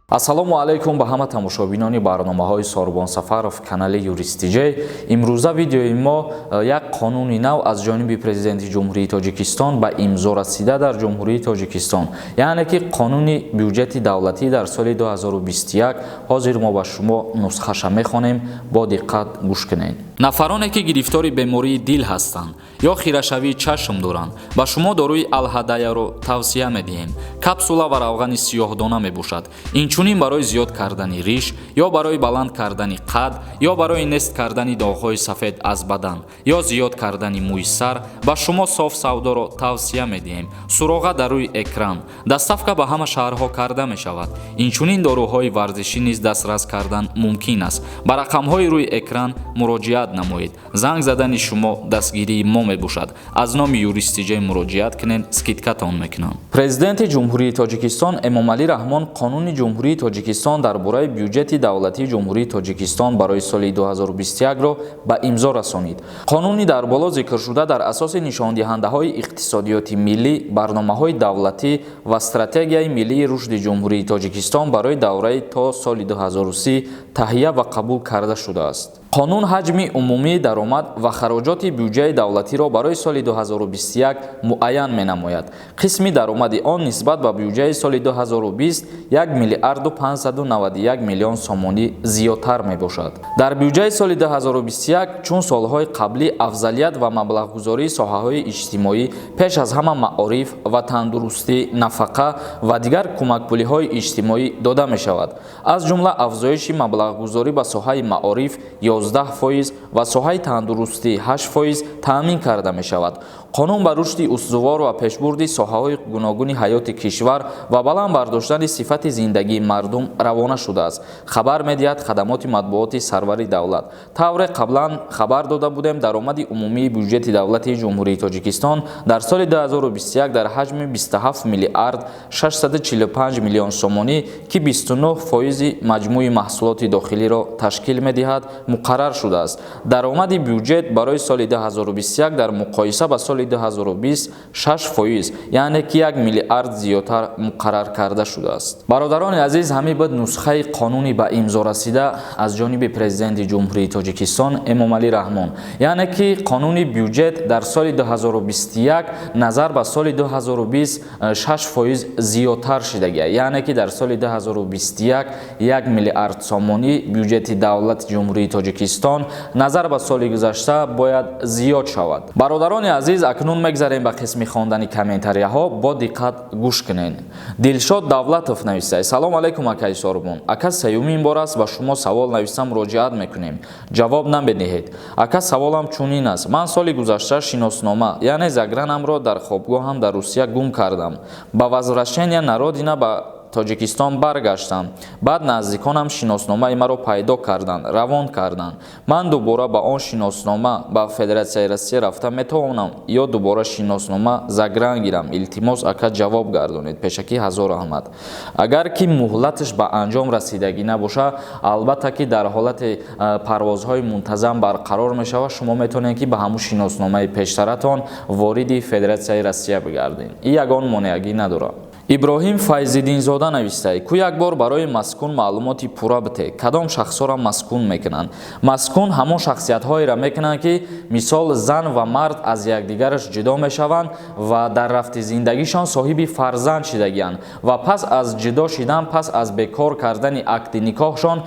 Ассалому алайкум ба ҳама тамошобинони барномаҳои Сорбон Сафаров, канали Юрист ТЖ. Имрӯза видеои мо як қонуни нав аз ҷониби Президенти Ҷумҳурии Тоҷикистон ба имзо расида дар Ҷумҳурии Тоҷикистон, яъне ки қонуни бюҷети давлатӣ дар соли 2021. Ҳозир мо ба шумо нусхаша мехонем, бо диққат гӯш кунед. Нафароне ки гирифтори бемории дил ҳастанд ё хирашавии чашм доранд, ба шумо доруи Алҳадаяро тавсия медиҳем. Капсула ва равғани сиёҳдона мебошад. Инчунин барои зиёд кардани риш ё барои баланд кардани қад ё барои нест кардани доғҳои сафед аз бадан ё зиёд кардани мӯи сар ба шумо Соф Савдоро тавсия медиҳем. Суроға дар рӯи экран. Доставка ба ҳама шаҳрҳо карда мешавад. Инчунин доруҳои варзишӣ низ дастрас кардан мумкин аст. Ба рақамҳои рӯи экран муроҷиат намоед. Занг задани шумо дастгирии мо мебошад. Аз номи Юрист ТЖ муроҷиат кунед, скидка тон мекунам. Президенти Ҷумҳурии Тоҷикистон Эмомалӣ Раҳмон Қонуни Ҷумҳурии Тоҷикистон дар бораи бюҷети давлатии Ҷумҳурии Тоҷикистон барои соли 2021-ро ба имзо расонид. Қонуни дар боло зикршуда дар асоси нишондиҳандаҳои иқтисодиёти миллӣ, барномаҳои давлатӣ ва Стратегияи миллии рушди Ҷумҳурии Тоҷикистон барои давраи то соли 2030 таҳия ва қабул карда шудааст. Қонун ҳаҷми умумии даромад ва хароҷоти бюҷаи давлатиро барои соли 2021 муайян менамояд. Қисми даромади он нисбат ба бюҷаи соли 2020 1 миллиарду 591 миллион сомонӣ зиёдтар мебошад. Дар бюҷаи соли 2021, чун солҳои қаблӣ, афзалият ва маблағгузории соҳаҳои иҷтимоӣ, пеш аз ҳама маориф ва тандурустӣ, нафақа ва дигар кӯмакпулиҳои иҷтимоӣ дода мешавад. Аз ҷумла афзоиши маблағгузорӣ ба соҳаи маориф 11% ва соҳаи тандурустӣ 8% таъмин карда мешавад. Қонун ба рушди устувор ва пешбурди соҳаҳои гуногуни ҳаёти кишвар ва баланд бардоштани сифати зиндагии мардум равона шудааст, хабар медиҳад хадамоти матбуоти сарвари давлат. Тавре қаблан хабар дода будем, даромади умумии бюҷети давлати Ҷумҳурии Тоҷикистон дар соли 2021 дар ҳаҷми 27 миллиард 645 миллион сомонӣ, ки 29 фоизи маҷмӯи маҳсулоти дохилиро ташкил медиҳад, муқаррар шудааст. Даромади бюҷет барои соли 2021 дар муқоиса ба соли 2020 6%, яъне ки 1 миллиард зиёдтар муқаррар карда шудааст. Бародарони азиз, ҳамин буд нусхаи қонуни ба имзо расида аз ҷониби Президенти Ҷумҳурии Тоҷикистон Эмомалӣ Раҳмон, яъне ки қонуни бюҷет дар соли 2021 назар ба соли 2020 6% зиёдтар шидагия, яъне ки дар соли 2021 1 миллиард сомонӣ бюҷети давлати Ҷумҳурии Тоҷикистон назар ба соли гузашта бояд зиёд шавад. Бародарони азиз, акнун мегзарем ба қисми хондани комментарияҳо, бо диққат гӯш кунед. Дилшод Давлатов нависад: «Салом алайкум, акаи Сорбон. Ака, сеюмин бор аст ба шумо савол нависам муроҷиат мекунем, ҷавоб намедиҳед. Ака, саволам чунин аст: ман соли гузашта шиноснома, яъне загран амро, дар хобгоҳам дар Русия гум кардам. Ба возвращения на родина ба Тоҷикистон баргаштам. Баъд наздиконам шиносномаи маро пайдо карданд, равон карданд. Ман дубора ба он шиноснома ба Федератсияи Россия рафта метавонам ё дубора шиноснома загран гирам? Илтимос, ака, ҷавоб гардонед. Пешакӣ ҳазор раҳмат». Агар ки муҳлаташ ба анҷом расидагӣ набошад, албатта ки дар ҳолати парвозҳои мунтазам барқарор мешавад, шумо метавонед, ки ба ҳамун шиносномаи пештаратон вориди Федератсияи Россия бигардед. Ин ягон монеагӣ надорад. Иброҳим Файзиддинзода навистае: «Ку як бор барои маскун маълумоти пурра бите. Кадом шахсҳоро маскун мекунанд?» Маскун ҳамон шахсиятҳоеро мекунанд, ки мисол зан ва мард аз якдигараш ҷудо мешаванд ва дар рафти зиндагишон соҳиби фарзанд шидагианд ва пас аз ҷудо шидан, пас аз бекор кардани акди никоҳшон,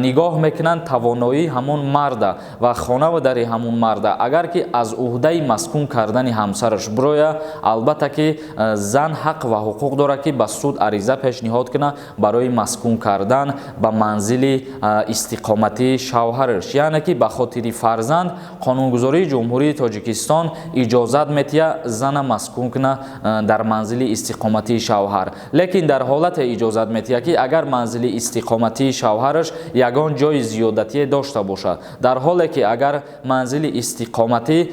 нигоҳ мекунанд тавоноии ҳамон марда ва хонаву дари ҳамон марда. Агар ки аз уҳдаи маскун кардани ҳамсараш бироя, албатта ки зан ҳақ ва ҳуқуқ дорад, ки ба суд ариза пешниҳод кунад барои маскун кардан ба манзили истиқоматии шавҳараш. Яъне ки ба хотири фарзанд қонунгузории Ҷумҳурии Тоҷикистон иҷозат метиҳад зана маскун куна дар манзили истиқоматии шавҳар, лекин дар ҳолате иҷозат метиҳад, ки агар манзили истиқоматии шавҳараш ягон ҷои зиёдатие дошта бошад. Дар ҳоле ки агар манзили истиқоматӣ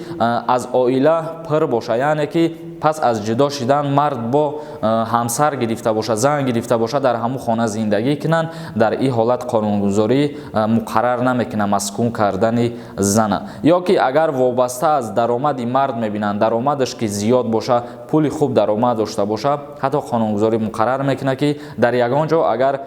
аз оила пур бошад, яъне ки пас аз ҷудо шидан мард бо ҳамсараш зиндагӣ мекунад, дар ин ҳолат Ҳамсар гирифта бошад, зан гирифта бошад, дар ҳамун хона зиндагӣ кунанд, дар ин ҳолат қонунгузорӣ муқаррар намекунад маскун кардани зана. Ё ки агар вобаста аз даромади мард мебинанд, даромадаш ки зиёд бошад, пули хуб даромад дошта бошад, ҳатто қонунгузорӣ муқаррар мекунад, ки дар ягон ҷо агар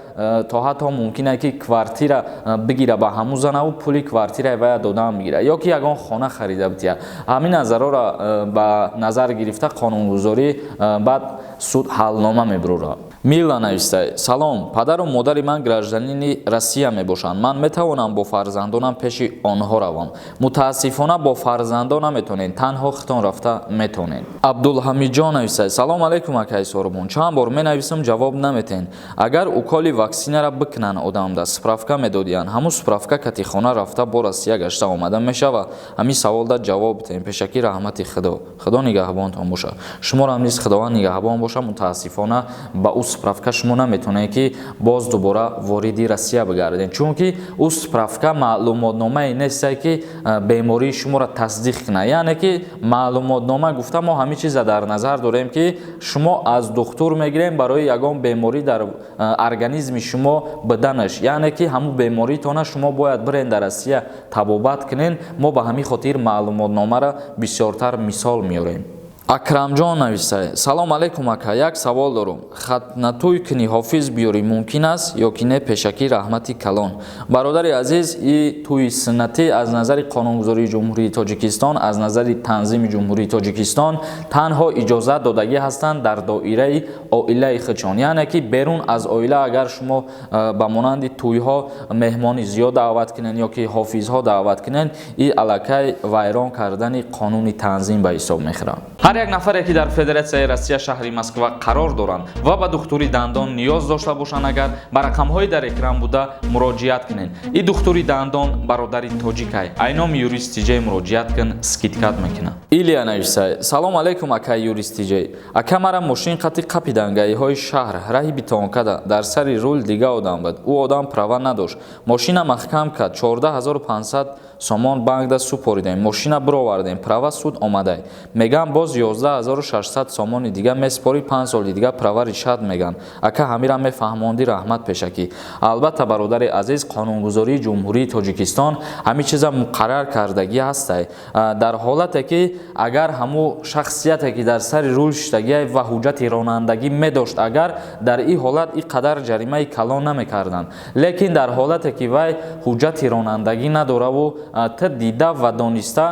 то ҳатто мумкин аст, ки квартира бигира ба ҳамун занаву пули квартираи вая додан бигира ё ки ягон хона харида бития. Ҳамин назарҳоро ба назар гирифта, қонунгузорӣ баъд суд ҳалнома мебурад. Мила нависта: «Салом, падару модари ман гражданини Россия мебошанд. Ман метавонам бо фарзандонам пеши онҳо равам?» Мутаассифона, бо фарзандон наметонед, танҳо худтон рафта метавонед. Абдулҳамидҷон нависта: «Салом алейкум, акаи Сорубон. Чанд бор менависам, ҷавоб наметен. Агар уколи ваксинара бикунанд, одамда справка медодиянд. Ҳамун справка кати хона рафта, бо Россия гашта омада мешавад? Ҳамин саволда ҷавоб битен. Пешакӣ раҳмати Худо. Худо нигаҳбонтон бошад. Шуморо низ Худованд нигаҳбон бошад. Мутаассифона, ба ӯ справка шумо наметавонед, ки боз дубора вориди Россия бигардед, чунки ӯ справка маълумотномае несте, ки бемории шуморо тасдиқ кунад. Яъне ки маълумотнома гуфта, мо ҳамин чиза дар назар дорем, ки шумо аз духтур мегирем барои ягон беморӣ дар организми шумо биданаш, яъне ки ҳамун беморитона шумо бояд бирен дар Россия табобат кунен. Мо ба ҳамин хотир маълумотномаро бисёртар мисол меорем. Акрамҷон нависта: «Салом алейкум, ака, як савол дорум. Хатнатӯй кунӣ, ҳофиз биёрӣ, мумкин аст ё ки не? Пешакӣ раҳмати калон». Бародари азиз, и тӯи суннатӣ аз назари қонунгузории Ҷумҳурии Тоҷикистон, аз назари танзими Ҷумҳурии Тоҷикистон танҳо иҷозат додагӣ ҳастанд дар доираи оилаи худшон. Яъне ки берун аз оила агар шумо ба монанди тӯйҳо меҳмони зиёд даъват кунед ё ки ҳофизҳо даъват кунед, и аллакай вайрон кардани қонуни танзим ба ҳисоб мехӯрад. Ҳар як нафаре, ки дар Федератсияи Россия, шаҳри Москва қарор доранд ва ба духтури дандон ниёз дошта бошанд, агар ба рақамҳои дар экран буда муроҷиат кунед. И духтури дандон бародари тоҷикай. Айноми Юрист Тиҷей муроҷиат кун, скидка мекунад. Илия нависай: «Салом алейкум, акай Юрист Тиҷей. Ака, мара мошин қати қапидан гаиҳои шаҳр, раҳи битонкада. Дар сари рул дига одам буд, ӯ одам права надошт. Мошина маҳкам кард. 14 500 сомон банкда супоридем, мошина бировардем. Права суд омадай, меган, боз 11 600 сомони дига месупорӣ, 5 соли дига права лишать меган. Ака, ҳамира мефаҳмондӣ, раҳмат пешакӣ». Албатта, бародари азиз, қонунгузории Ҷумҳурии Тоҷикистон ҳамин чиза муқаррар кардагӣ ҳастай. Дар ҳолате ки агар ҳамун шахсияте, ки дар сари рул шиштагиай ва ҳуҷҷати ронандагӣ медошт, агар дар ин ҳолат ин қадар ҷаримаи калон намекарданд. Лекин дар ҳолате ки вай ҳуҷҷати ронандагӣ надораву ту дида ва дониста,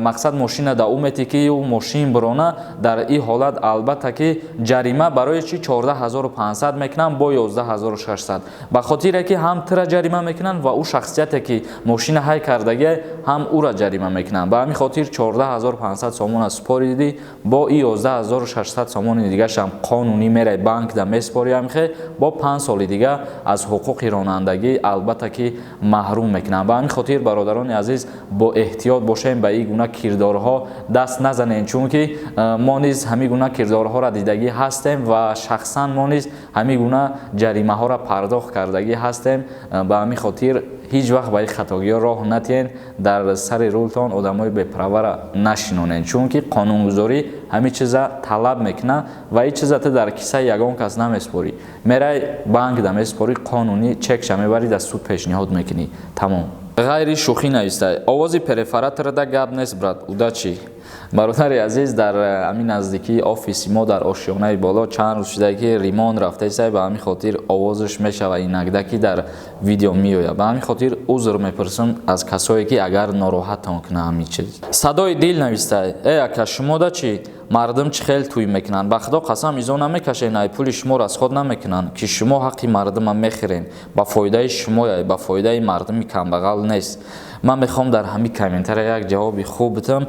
мақсад, мошина да ӯ метӣ, ки ӯ мошин бирона, дар ин ҳолат албатта ки ҷарима. Барои чӣ 14 500 мекунанд бо 11 600? Ба хотире ки ҳам тура ҷарима мекунанд ва ӯ шахсияте, ки мошина ҳай кардагиай, ҳам ӯра ҷарима мекунанд. Ба ҳамин хотир 14 500 сомона супоридӣ, бо и 11 600 сомони дигашам қонунӣ мерай банкда месупорӣ, ҳамихе бо 5 соли дига аз ҳуқуқи ронандагӣ албатта ки маҳрум мекунанд. Ба ҳамин хотир, бародарони азиз, бо эҳтиёт бошем, ба ин гуна кирдорҳо даст назанем, чунки мо низ ҳамин гуна кирдорҳоро дидагӣ ҳастем ва шахсан мо низ ҳамин гуна ҷаримаҳоро пардохт кардагӣ ҳастем. Ба ҳамин хотир ҳеҷ вақт ба ин хатогиҳо роҳ натиҳен, дар сари рултон одамои беправара нашинонед, чунки қонунгузорӣ ҳамин чиза талаб мекунад ва ин чиза ту дар кисаи ягон кас намеспорӣ, мерай банкда месупорӣ, қонунӣ чекша мебарӣ, дар суд пешниҳод мекунӣ, тамом. Ғайри шӯхӣ нависта: «Овози перфораторда гап нест, брат, удачи». Бародари азиз, дар ҳамин наздикии офиси мо, дар ошёнаи боло, чанд рӯз шуда, ки ремонт рафтаиста, ба ҳамин хотир овозаш мешава инакда, ки дар видео меояд. Ба ҳамин хотир узр мепурсам аз касое, ки агар нороҳаттон кунад ҳамин чиз. Садои дил нависта: «Э ака, шумода чӣ, мардум чӣ хел тӯй мекунанд? Ба Худо қасам, изо намекашен, ай пули шумо расход намекунанд, ки шумо ҳаққи мардума мехӯрен. Ба фоидаи шумояй, ба фоидаи мардуми камбағал нест». Ман мехоҳам дар ҳамин комментария як ҷавоби хуб бидам.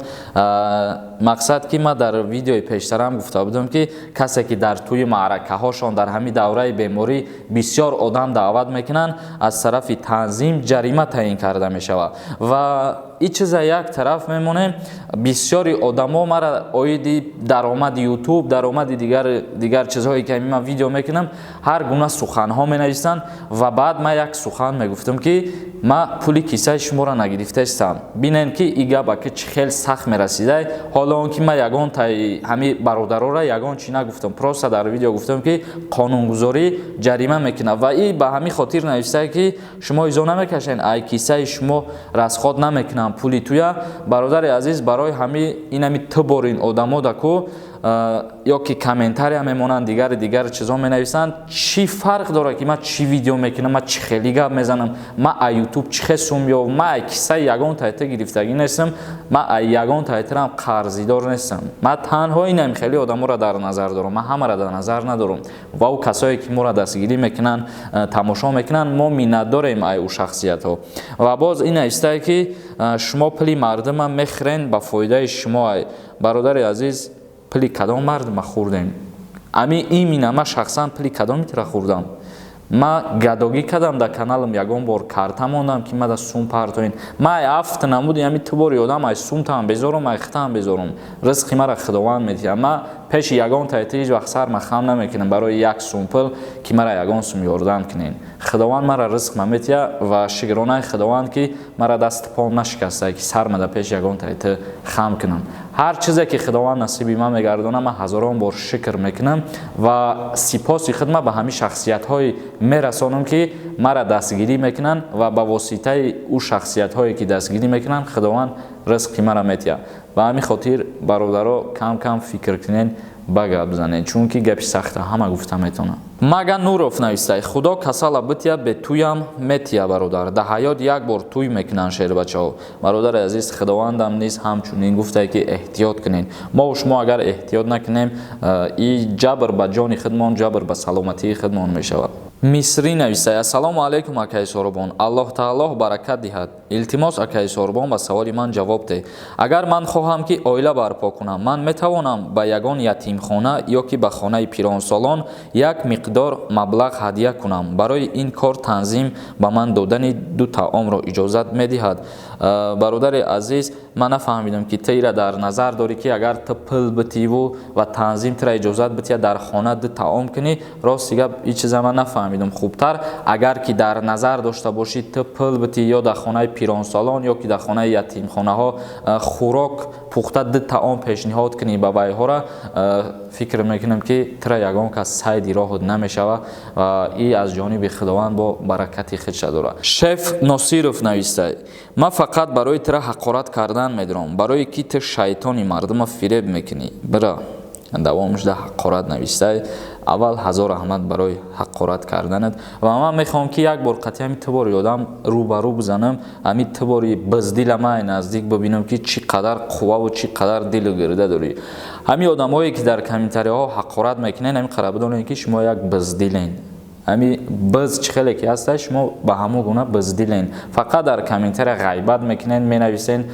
Мақсад, ки ман дар видеои пештарам гуфта будам, ки касе, ки дар тӯи маъракаҳошон дар ҳамин давраи беморӣ бисёр одам даъват мекунанд, аз тарафи танзим ҷарима таъин карда мешавад. Ва ин чиза як тараф мемонем. Бисёри одамо мара оиди даромади Ютуб, даромади дигар чизҳое, ки ман видео мекунам, ҳар гуна суханҳо менависанд. Ва баъд ман як сухан мегуфтам, ки Ма пули кисаи шуморо нагирифтаистам. Бинен, ки и гап ака чӣ хел сахт мерасидай. Ҳоло он ки ма ягон таи ҳами бародарора ягон чӣ нагуфтам, просто дар видео гуфтам, ки қонунгузорӣ ҷарима мекунад. Ва и ба ҳамин хотир нависае, ки шумо изо намекашен, ай кисаи шумо расход намекунам пули туя. Бародари азиз, барои ҳами инами ту борин одамо даку ё ки комментария мемонанд, дигари дигар чизо менависанд. Чӣ фарқ дорад, ки ман чӣ видео мекунам, ман чӣ хели гап мезанам, ман ай Ютуб чӣ хел сум ёв? Ман ай кисаи ягон тайта гирифтагӣ нестам, ман ай ягон тайтарам қарзидор нестам. Ман танҳо инам хеле одаморо дар назар дорам, ман ҳамаро дар назар надорам. Ва ӯ касое ки моро дастгирӣ мекунанд, тамошо мекунанд, мо миннатдорем ай ӯ шахсиятҳо. Ва боз ин навистае, ки шумо пули мардума мехӯрен, ба фоидаи шумо ай. Бародари азиз, пули кадом мардума хӯрдем? Ами имина ман шахсан пули кадоми тира хӯрдам? Ма гадогӣ кардам дар каналам? Ягон бор карта мондам, ки мада сум партоин? Ма ай афт намуди ами ту бори одам ай сумтаам безорум, ай хитаам безорум. Ризқи мара Худованд медиҳад. Ма пеши ягон тайта ҳеҷ вақт сарма хам намекунам барои як сум пул, ки мара ягон сум ёрдам кунен. Худованд мара ризқ ма метиҳад ва шукронаи Худованд, ки мара дасту пом нашикаста, ки сарма дар пеши ягон тайта хам кунам. Ҳар чизе ки Худованд насиби ман мегардонад, ман ҳазорон бор шукр мекунам ва сипоси худма ба ҳамин шахсиятҳое мерасонам, ки мара дастгирӣ мекунанд, ва ба воситаи ӯ шахсиятҳое ки дастгирӣ мекунанд, Худованд ризқи мара метиҳад. Ба ҳамин хотир, бародаро, кам кам фикр кунед, ба гап занед, чунки гапи сахта ҳама гуфта метавонад. Мага Нуров навистай: «Худо касала бития, бетуям метия». Бародар, дар ҳаёт як бор туй мекунанд шербачаҳо. Бародари азиз, Худовандам низ ҳамчунин гуфтае, ки эҳтиёт кунед. Мо шумо агар эҳтиёт накунем, и ҷабр ба ҷони худмон, ҷабр ба саломатии худмон мешавад. Мисрӣ нависай: «Ассалому алайкум, акаи Сорубон, Аллоҳ таоло баракат диҳад. Илтимос, акаи Сорубон, ба саволи ман ҷавоб деҳ. Агар ман хоҳам, ки оила барпо кунам, ман метавонам ба ягон ятимхона ё ки ба хонаи пиронсолон як миқдор маблағ ҳадя кунам? Барои ин кор танзим ба ман додани ду таомро иҷозат медиҳад?» Бародари азиз, ман нафаҳмидам, ки ту ира дар назар дорӣ, ки агар ту пул битиву ва танзим тура иҷозат битиҳад дар хона ду таом кунӣ. Рости гап, ин чиза ман нафаҳмидам хубтар. Агар ки дар назар дошта бошӣ, ту пул битӣ ё дар хонаи пиронсолон, ё ки дар хонаи ятимхонаҳо хӯрок пухта ду таом пешниҳод кунӣ ба вайҳора, фикр мекунам, ки тура ягон кас сайди роҳот намешавад ва и аз ҷониби Худованд бо баракати худша дорад. Шеф Носиров навистай: «Ман фақат барои тура ҳақорат кардан медорам, барое ки ту шайтони, мардума фиреб мекунӣ». Бира давомаш да ҳақорат навистай. Аввал ҳазор раҳмат барои ҳақорат карданат. Ва ман мехоҳам, ки як бор қатъи ҳами тубори одам рӯбарӯ бизанам, ҳами тубори биздила ман наздик бибинам, ки чӣ қадар қувваву чӣ қадар дилу гирда дорӣ. Ҳамин одамҳое ки дар комментариҳо ҳақорат мекунед, ҳамин қара бидонед, ки шумо як биздилен. Ҳами биз чӣ хеле ки ҳаста, шумо ба ҳамон гуна биздилен. Фақат дар комментария ғайбат мекунед, менависен,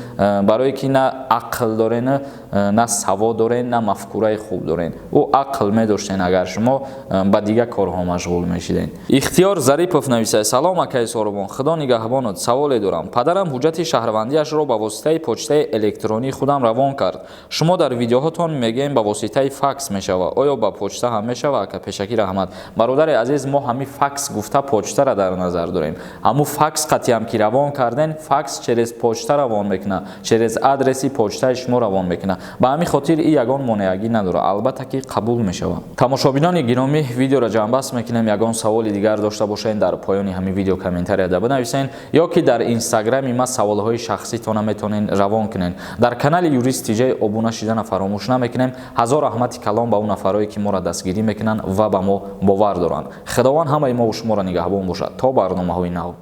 барое ки на ақл дорен, на савод дорен, на мафкураи хуб дорен. Ӯ ақл медоштен агар, шумо ба дигар корҳо машғул мешиден. Ихтиёр Зарипов нависад: «Салом, акаи Соробон, Худо нигаҳбонот. Саволе дорам. Падарам ҳуҷҷати шаҳрвандиашро ба воситаи почтаи электронии худам равон кард. Шумо дар видеоҳотон мегӯем, ба воситаи факс мешавад. Оё ба почта ҳам мешавад, ака? Пешакӣ раҳмат». Бародари азиз, мо ҳамин факс гуфта почтара дар назар дорем. Ҳамун факс қатъиам ки равон карден, факс через почта равон мекунад, через адреси почтаи шумо равон мекунад. Ба ҳамин хотир и ягон монеагӣ надорад, албатта ки қабул мешавад. Тамошобинони гиромӣ, видеоро ҷамъбаст мекунем. Ягон саволи дигар дошта бошед, дар поёни ҳамин видео комментарияда бинависен ё ки дар инстаграми ма саволҳои шахситона метавонед равон кунед. Дар канали Юрист Тиҷай обуна шидана фаромӯш намекунем. Ҳазор раҳмати калон ба он нафарое ки моро дастгирӣ мекунанд ва ба мо бовар доранд. Худованд ҳамаи мову шуморо нигаҳбон бошад. То барномаҳои нав.